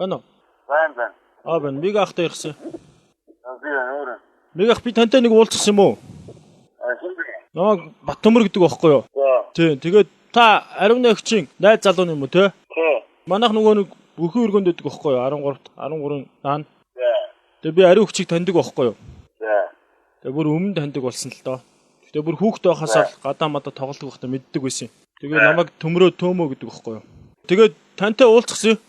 Байна уу? Байна байна. Аа байна. Мига ахтай ярьсан. Би байна өөрөө. Мига ах би тантай нэг уулзсан юм уу? А хин бэ? Намайг Батөмөр гэдэг байхгүй юу? За. Тий. Тэгээд та ариун нэгчийн найз залуу юм уу те? Тий. Манайх нөгөө нэг бүхэн өргөнд байдаг байхгүй юу? 13-т 13 наан. За. Тэгээ би ариун хүчийг таньдаг байхгүй юу? За. Тэгээ бүр өмнө таньдаг болсон л доо. Тэгээ бүр хүүхэд байхаас л гадаа мадаа тоглолдог байхдаа мэддэг байсан юм. Тэгээ намайг төмрөө төмөө гэдэг байхгүй юу? Тэгээд тантай уулзсан юм.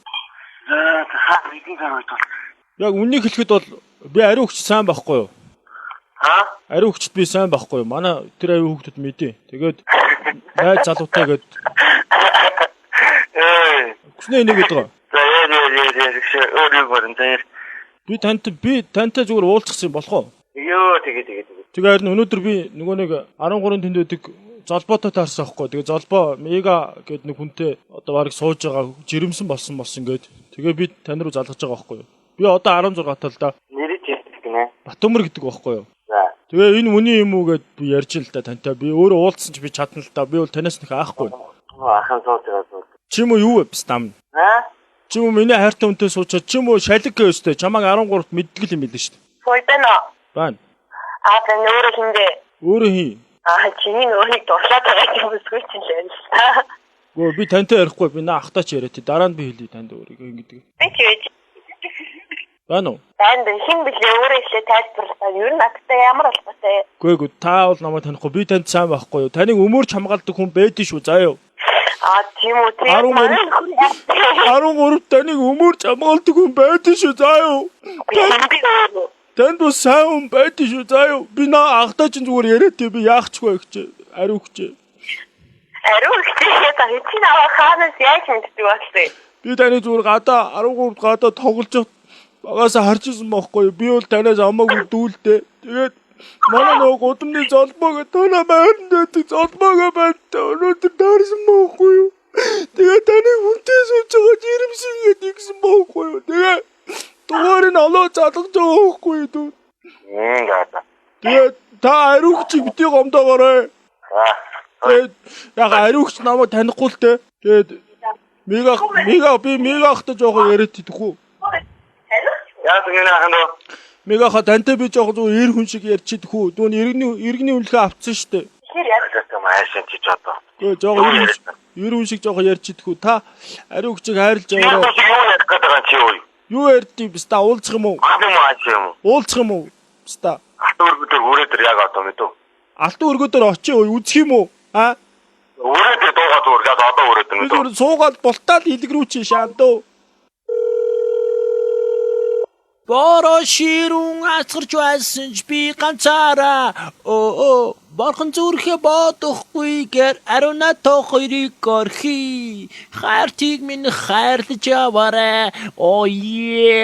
За хаа хэдэн цаг үед бол? Яг үннийг хэлэхэд бол би ариун хүч сайн байхгүй юу? Ха? Ариун хүчт би сайн байхгүй юу? Манай тэр ариун хүүхдүүд мэдээ. Тэгээд найз залуутай гээд Ээ. хүснээ энийг гэдэг. За яа яа яа яа өөр юу гэрэн за яа. Би тантай зүгээр уулзсан юм болох уу? Йоо тэгээ тэгээ тэгээ. Тэгээ харин өнөөдөр би нөгөө нэг 13 тэнд байдаг золбоотой таарсан байхгүй. Тэгээ золбоо мега гээд нэг хүнтэй одоо барыг сууж байгаа жирэмсэн болсон гээд тэгээ би тань руу залгаж байгаа байхгүй юу. Би одоо 16 тал да. Нэрээ чи гинэ. Батөмөр гэдэг байхгүй юу. За. Тэгээ энэ үний юм уу гэд би ярьж л да тантай. Би өөрөө уулзсан ч би чадна л да. Би бол танаас нөх аахгүй. Ахын сууж байгаа сууж. Чи юм уу юу вэ стам? Ха? Чи юм уу миний хайртай хүнтэй суучаад чи юм уу шалиг гэвстэй чамайг 13-т мэддэг л юм билээ шүү дээ. Хөөе байна уу? Байна. Аа за өөрөө хиндэ. Өөрөө хий. Аа чиний нөгөөнийг дурлаад байгаа юм бүсгүй чинь л байна л та. Гөө би тантай ярихгүй би наа ахтаа ч яриа тий. Дараа нь би хэлье танд өөрийгөө ингэдэг. Би ч юу Байна уу? Танд хин блэ өөрөө ихлэ тайлбарлаа. Ер нь надтай ямар холбоотой? Үгүй ээ та бол намайг танихгүй би танд сайн байхгүй юу? Таныг өмөрч хамгаалдаг хүн байдэн шүү заа юу? Аа тийм үү тийм. 13 таныг өмөрч хамгаалдаг хүн байдэн шүү заа юу? Танд бас сайн хүн байдэн шүү заа юу? Би наа ахтаа чинь зүгээр яриа тий би яах ч вэ гэж ариу хүч. Ариу хүч та чи наваа хаанаас яаж мэддэг болсон юм? Би таны зүгээр гадаа 13 гадаа тоглож багасаа харж исэн байхгүй юу? Би бол танаас хамаагүй дүүлтэй. Тэгээд манай нөгөө гудамны золбоог танаа байранд байдаг золбоог байна. Өнөөдөр таарсан байхгүй юу? Тэгээ таны хүнтэй сууж байгаа жирэмсэн гэдэг ингэсэн байхгүй юу? Тэгээ дугаарыг олоо залгаж байгаа байхгүй юу? Дүү? За. Тэгээ та ариугчийг бити гомдоогоорой. За. Тэгээд яг ариугч намайг танихгүй л те. Тэгээд мега би мега ахтай жоохон яриад идэх үү? Яа гэнэ ахын дөө? Мегаха тантай би жоохон зүгээр эр хүн шиг ярьж идэх үү? Дүүн иргэний үнэлгээ авцсан шүү дээ. Тэгэхээр яг Яасан аашин чи ч одоо. Гэхдээ жоохон эр хүн шиг жоохон ярьж идэх үү? Та ариу хүчийг хайрлаж аваарай. Юу ярих гээд байгаа чи юу? Юу ярьдгийг би ста уулзах юм уу? Гад юм аашин юм уу? Уулзах юм уу? Ста. Алтан өргөдөр өрөө дээр яг одоо мэдв. Алтан өргөдөр очив үзэх юм уу? А? Өрөө дээр дуугаа зүгээр яг одоо өрөө дээр Би мэдв. зүгээр суугаад бултаал илэг рүү чи шаандуу. Бороо ширүүн асгарч байсан ч би ганцаараа оо борхон зүрхээ бодохгүйгээр ариуна тохойрыг орхи хайртыг минь хайрлаж яваарай оо е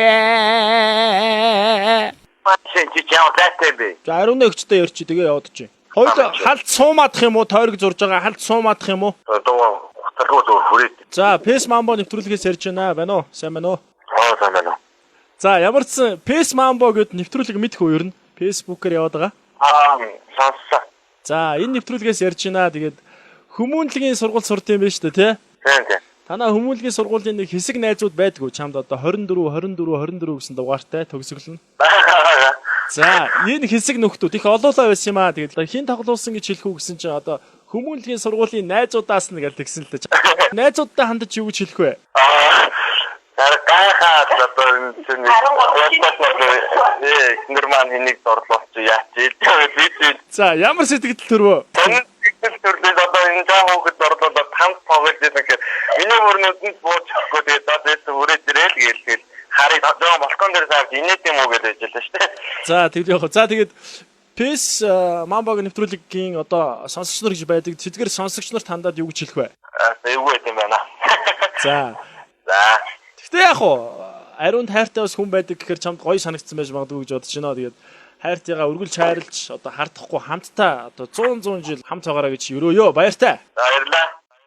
Аашин чи яа зайтай бэ? За ариуна өгчтэй ярьчих тэгээ яваад чи. Хоёул халт суумаадах юм уу? Тойрог зурж байгаа халт суумаадах юм уу? Дуугаа хуцалгүй зүгээр хүрээд. За, Пэс Мамбо нэвтрүүлгээс ярьж байна. Байна уу? Сайн байна уу? Аа сайн байна уу? За, ямар ч сан Пэс Мамбо гэд нэвтрүүлэг мэдэх үү ер нь? Facebook-ээр яваад байгаа. Аа сонссон. За, энэ нэвтрүүлгээс ярьж байна. Тэгээд хүмүүнлэгийн сургууль сурд юм байна шүү дээ, тий? Тийм тийм. Танаа хүмүүнлэгийн сургуулийн нэг хэсэг найзууд байдгүй чамд одоо 24 24 24 гэсэн дугаартай төгсгөлнө. За, энэ хэсэг нөхдүүд их олоолаа байсан юм аа. Тэгээд хин тоглуулсан гэж хэлэх үү гэсэн чинь одоо хүмүүнлэгийн сургуулийн найзуудаас нь гэж тэгсэн л дээ. Найзуудтай хандаж юу гэж хэлэх вэ? Аа гайхаад одоо энэ чинь эхнэр маань хэнийг дорлуулчих яач би чи За, ямар сэтгэл төрвөө? сэтгэл төрлөө одоо энэ жаа хүүхэд дорлуулаад хамт тоглож байсан гэхээр миний мөрнөд нь бууж чадахгүй тэгээд за зээсэн хүрээд ирээл гээл тэгэл харыг жоо балкон дээр саарж инээд юм уу гэж хэлээ шүү дээ. За, тэгэл явах. За, тэгээд Пэс Мамбагийн нэвтрүүлгийн одоо сонсогч нар гэж байдаг. Тэдгээр сонсогч нарт хандаад юу гэж хэлэх вэ? Аа эвгүй юм байна. За. За. Гэхдээ яг уу ариунд хайртай бас хүн байдаг гэхээр чамд гоё санагдсан байж магадгүй гэж бодож байна. Тэгээд хайртайгаа үргэлж хайрлж одоо хардахгүй хамтдаа одоо 100 100 жил хамт байгаараа гэж өрөөё. Баяртай. За баярлалаа.